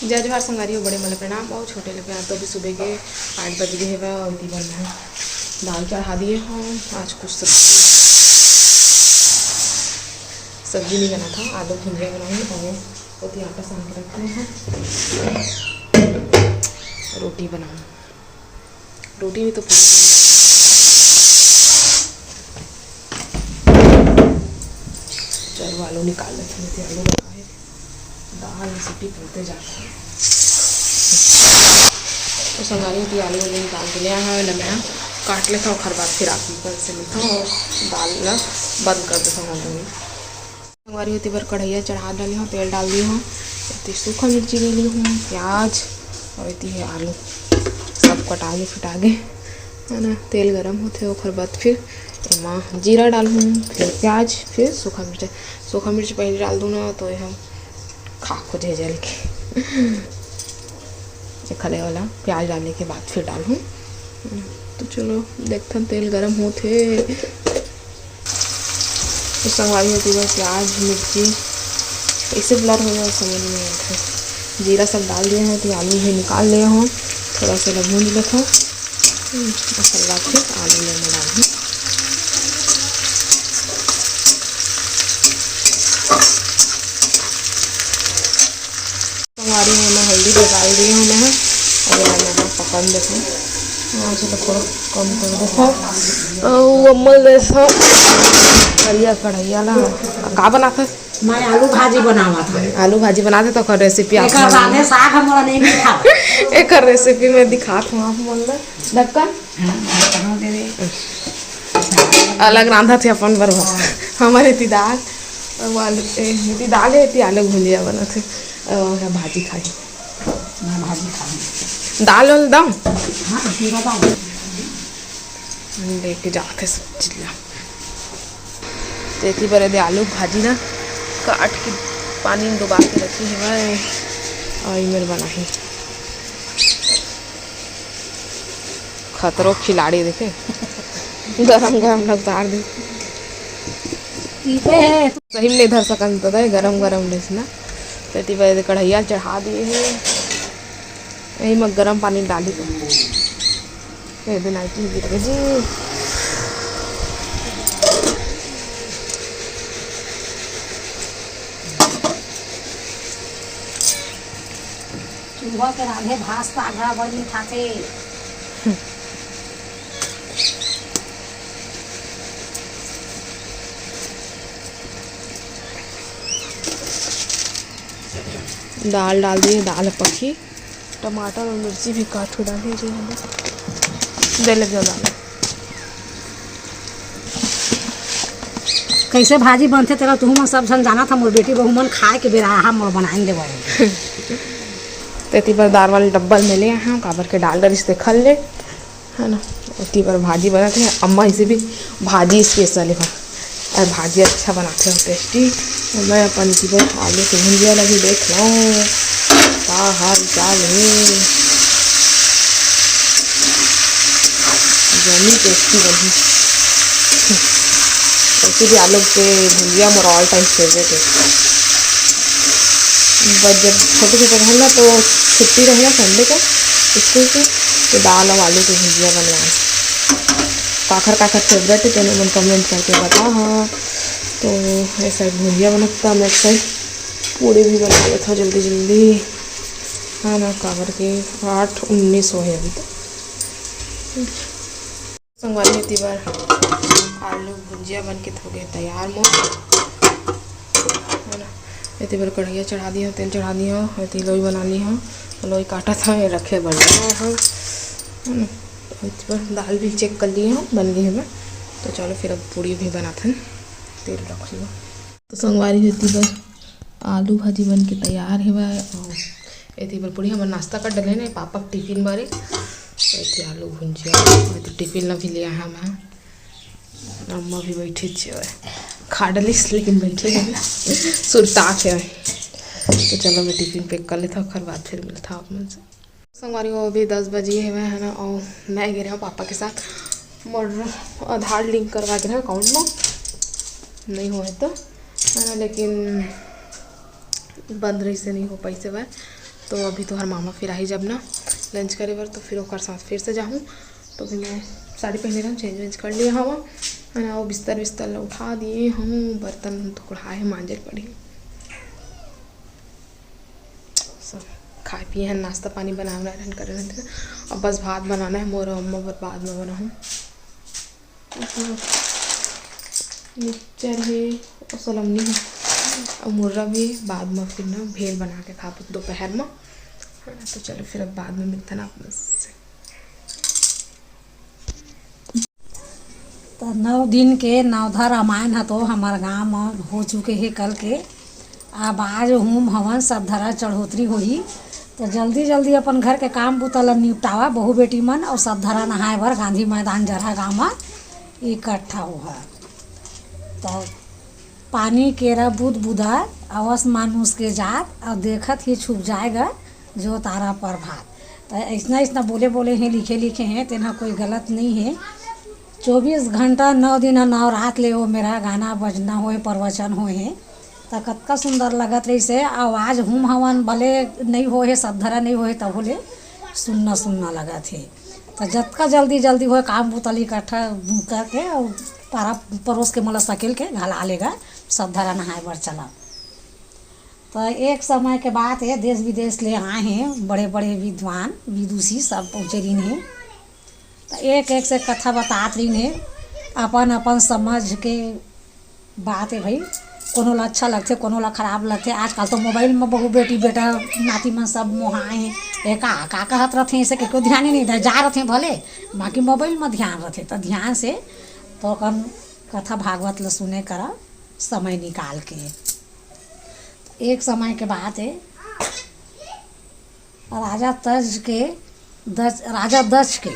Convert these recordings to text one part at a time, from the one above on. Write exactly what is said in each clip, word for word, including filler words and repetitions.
जय जोहार संगवारी हो, बड़े मन ल प्रणाम और छोटे ल प्यार। तो अभी सुबह के आठ बज गए हवय और दीवन में दाल चढ़ा दिए हूँ। आज कुछ सब्जी, सब्जी नहीं बना था, आलू भुंजिया बनाऊँ और ओती आटा सान के रखते हैं, रोटी बनाऊँ। रोटी भी तो पूरी। चलो आलू निकाल लेते हैं, आलू रखा है, दाल में सीटी पड़ते जाते हैं। तो संगवारी होती आलू वालू निकाल के ले आया है ना, मैं काट लेता हूँ, ओखर बाद फिर आप लोगन से मिलता हूँ और दाल ला बंद कर देता हूँ। संगवारी होती बर कढ़ैया चढ़ा डाली हूँ, तेल डाल दी हूँ, एती सूखा मिर्ची ले ली हूँ, प्याज और एती है आलू, सब कटागे फिटागे है ना। तेल गरम होथे, ओखर बाद फिर एमा जीरा डालहूँ, फिर प्याज, फिर सूखा मिर्च। सूखा मिर्च पहले डाल दूँ ना तो यह खाक हो जाए जल के। ये खले वाला प्याज डालने के बाद फिर डालहूँ। तो चलो देखथन, तेल गरम होथे। तो संगवारी होती है प्याज मिर्ची कैसे ब्लर हो जाए समझ में नहीं आता। जीरा सब डाल दिए हैं तो आलू भी निकाल लिए हूँ, थोड़ा सा भून लेता हूँ। हम्म, मसाला फिर आलू लेने डाल दूँ। संगवारी में मैं हल्दी भी डाल दिए हूँ मैं, अब एला मैं पकन देता हूँ। हाँ, चलो थोड़ा कम कर देता हूँ। अउ अम्मल देता हूँ करिया कढ़ैया ला। का बनाता? मैं आलू भाजी बनावत हूँ। आलू भाजी बनाते तो ओकर रेसिपी आप एकर मन रांधे साग हमला नहीं दिखा। एकर रेसिपी मैं दिखात हूँ आप मन ला। ढक्कन हाँ, ढक्कन दे दे। अलग रांधत हे अपन बर। हाँ। हमारे ती दाल, वो आलू, ए, एती दाल है, एती आलू भुंजिया बनत हे। अ, ओहे भाजी खाही। मैं भाजी खाही। दाल वाल दम? हाँ, पूरा दाल। लेके जात हे सब चीज ला। तेती बर एदे आलू भाजी ना काट के पानी में डुबा के रखी हवय। अउ इमेर बनाही। खतरो खिलाड़ी देखे। गरम गरम ला उतार दे। पीते हैं। सही में नहीं धर सकन तो दे, गरम गरम लेस ना। तेती बर कढ़ैया चढ़ा दिए हे। यही में गरम पानी डाली तो। ये दे नाइटी गिर गई जी। चूल्हा के रांधे भात साग हा बड़ मीठाथे। दाल डाल दिए, दाल पकी। टमाटर और मिर्ची भी काट के डाले रहे हैं। दे लग जा दाल। कैसे भाजी बनथे तेला तुहू मन सब झन जानत हा, मोर बेटी बहू मन खाए के बेरा आहा मोर बनाइन देवो। तेती बर दाल वाले डब्बल में ले आए हैं, काबर के डाल डरिस ते खल ले, है ना। ओती बर भाजी बनत हे, अम्मा इसे भी भाजी स्पेशल है। अउ भाजी अच्छा बनाथे अउ टेस्टी। मैं अपन इसी बर आलू के भुंजिया ला भी देख लूँ, का हाल चाल है। जमी टेस्टी बनही। वैसे भी आलू के भुंजिया मोर all time favourite है। बस जब छोटे छोटे रहे ना तो छुट्टी रहे ना संडे को स्कूल से, तो दाल और आलू के भुंजिया बनवाए। काखर काखर favourite है, तेने मन comment करके बता। हाँ, तो एक side भुंजिया बनता, मैं एक side पूड़ी भी बना लेता हूँ जल्दी जल्दी, है ना, काबर के आठ उन्नीस हो है अभी तो। संगवारी होती बर आलू भुंजिया बन के हो गए तैयार मोर, है ना। एती बर कढ़ैया चढ़ा दी हूँ, तेल चढ़ा दी हूँ, एती लोई बना ली हूँ, लोई काटा था ये रखे बर, है ना। तो इस पर दाल भी check कर ली हूँ, बन गई है मैं। तो चलो फिर अब पूड़ी भी बनाते हैं, तेल रख लियो। तो संगवारी होती बर आलू भाजी बन के तैयार हेवय। अउ एती बर पूड़ी हमर नाश्ता कर डले ने, पापा के टिफिन बारे। एती आलू भुंजिया, एती टिफिन ला भी ले आया मैं। अम्मा भी बैठे छे, खा डलिस लेकिन बैठे हे, सुरता के। तो चलो मैं टिफिन pack कर लेता हूँ, ओकर बाद फिर मिलता हूँ आप मन से। संगवारी हो, अभी दस बजे हवय, है ना, और मैं गे रहे हूँ पापा के साथ मोर आधार link करवा के रहे account में, नहीं होए तो, है ना, लेकिन बंद रहिस हे, नहीं हो पाइस हे। तो अभी तोहर मामा फिर आही जब ना लंच करे बर, तो फिर ओकर साथ फिर से जाहूँ। तो अभी मैं साड़ी पहने रहूँ, चेंज वेंज कर लिए हवा, है ना। वो बिस्तर विस्तर ला उठा दिए हूँ, बर्तन तो कुढ़ा है, मांजे पड़ी। सब खाए पिए हैं, नाश्ता पानी बनाए बनाए रहन करे रहते। अब बस भात बनाना है, मोर अम्मा बर बाद में बनाहूँ। मिक्सचर हे, अउ सोलमनी हे, अउ मुर्रा भी बाद में फिर ना भेल बना के खाबो दोपहर में, है ना। तो चलो फिर अब बाद में मिलथन आप मन से। तो नौ दिन के नवधा रामायण ह तो हमर गांव म हो चुके हे कल के। अब आज होम हवन सतधरा चढ़ोतरी होही, तो जल्दी जल्दी अपन घर के काम बूता ल निपटावा बहू बेटी मन, अउ सतधरा नहाए बर गांधी मैदान जरहा गांव म इकट्ठा होहा। तो पानी केरा बूद बुदा अवस मानुष के जात, अउ देखत ही छुप जाएगा जो तारा प्रभात। तो ऐसना ऐसना बोले बोले हैं, लिखे लिखे हैं, तेना कोई गलत नहीं है। चौबीस घंटा, नौ दिन अउ नौ रात ले वो मेरा गाना बजना होए, प्रवचन होए हे, त कतका सुंदर लगत रहिस हे। आवाज हुम हवन भले नइ होए हे, सतधरा नइ होए हे, तभो ले सुन्ना सुन्ना लगत हे। त जतका जल्दी जल्दी होए, काम बुता ल इकट्ठा करके अउ पारा परोस के मोला सकेल के घला लेगा, सतधरा नहाए बर चला। त एक समय के बात हे, देश विदेश ले आए हे बड़े बड़े विद्वान विदुषी सब पहुँचे रहिन हे। त एक एक से कथा बतात रहिन हे, अपन अपन समझ के बात हे भाई। कोनो ला अच्छा लगथे, कोनो ला खराब लगथे। आजकल तो मोबाइल में बहू बेटी बेटा नाती मन सब मोहाए हे, ए का का कहत रथे, इसे के कोई ध्यान ही नहीं दे, जा रथे भले, बाकी मोबाइल में ध्यान रथे। त ध्यान से तो अपन कथा भागवत ला सुने करा समय निकाल के। एक समय के बात हे, राजा तज के दस राजा दक्ष के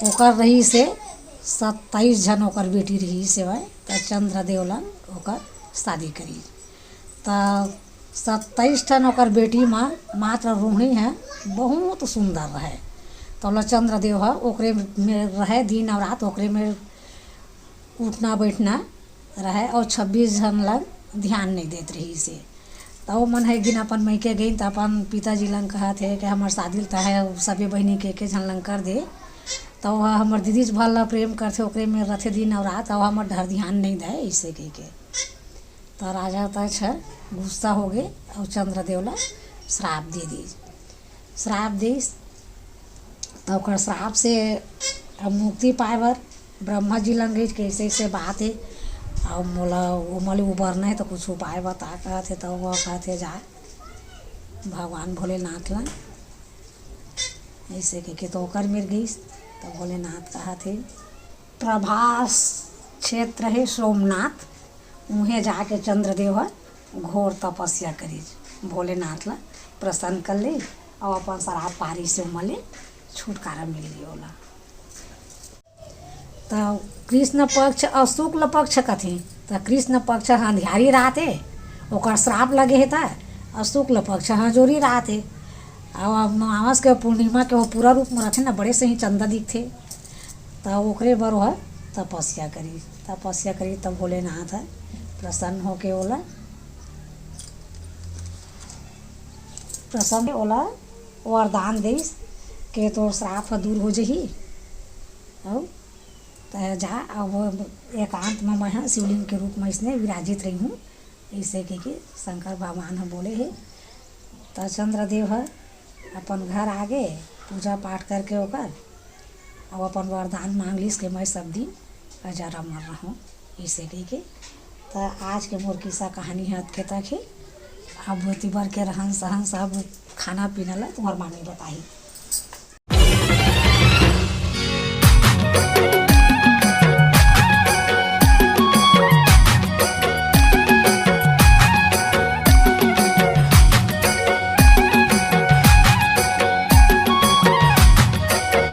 ओकर रहिस हे सत्ताईस झन ओकर बेटी रहिस हे। त चंद्रदेव लन ओकर शादी करिस। त सत्ताईस ठन ओकर बेटी म मात्र रोहिणी ह बहुत सुंदर रहे। त ओला चंद्रदेव ह ओकरे में रहे, दिन अउ रात ओकरे में उठना बैठना रहे, अउ छब्बीस झन ला ध्यान नहीं देत रहिस हे। त ओ मन ह एक दिन अपन मइके गइन, त अपन पिताजी लन कहत हे कि हमर शादी ल त हे, सबे बहिनी के एके झन लन कर दे। त ओ ह हमर दीदी भर ला प्रेम करथे, ओकरे में रथे दिन अउ रात, अउ हमर डहर ध्यान नहीं दे, अइसे कहिके। त राजा तक्ष ह गुस्सा होगे अउ चंद्रदेव ला श्राप दे दिस। श्राप दिस, त ओकर श्राप से अब मुक्ति पाए बर ब्रह्मा जी लन गइस, कइसे कइसे बात हे, अब मोला ओमा ले उबरना हे, त कुछ उपाय बता, कहत हे। त वो कहत हे, जा भगवान भोलेनाथ ला, अइसे कहिके त ओकर मेर गइस। त भोलेनाथ कहत हे, प्रभास क्षेत्र हे सोमनाथ, उहें जाके चंद्रदेव ह घोर तपस्या करिस, भोलेनाथ ला प्रसन्न कर ले, अउ अपन श्राप पारिस से ओमा ले छुटकारा मिल गे ओला। त कृष्ण पक्ष अउ शुक्ल पक्ष कथे, त कृष्ण पक्ष ह अंधियारी रात हे, ओकर श्राप लगे हे त, अउ शुक्ल पक्ष ह अंजोरी रात हे। अउ अमावस के पूर्णिमा के वो पूरा रूप में रथे ना, बड़े सही चंदा दिखथे। त ओकरे बर ओह तपस्या करिस, तपस्या करिस, त भोलेनाथ ह प्रसन्न होके ओला, प्रसन्न ओला वरदान देइस के तोर श्राप ह दूर हो जही, अउ तय जा, अब एकांत में मैं ह शिवलिंग के रूप में इसने विराजित रही हूँ, ऐसे कह के शंकर भगवान ह बोले हे। त चंद्रदेव ह अपन घर आगे, पूजा पाठ करके ओकर, अउ अपन वरदान मांग लिस के मैं सब दिन अजर अमर रहूं, ऐसे कह के। त आज के मोर किस्सा कहानी ह अतके तक हे। अब ओती बर के रहन सहन सब खाना पीना ला तुम्हार मामी बताही।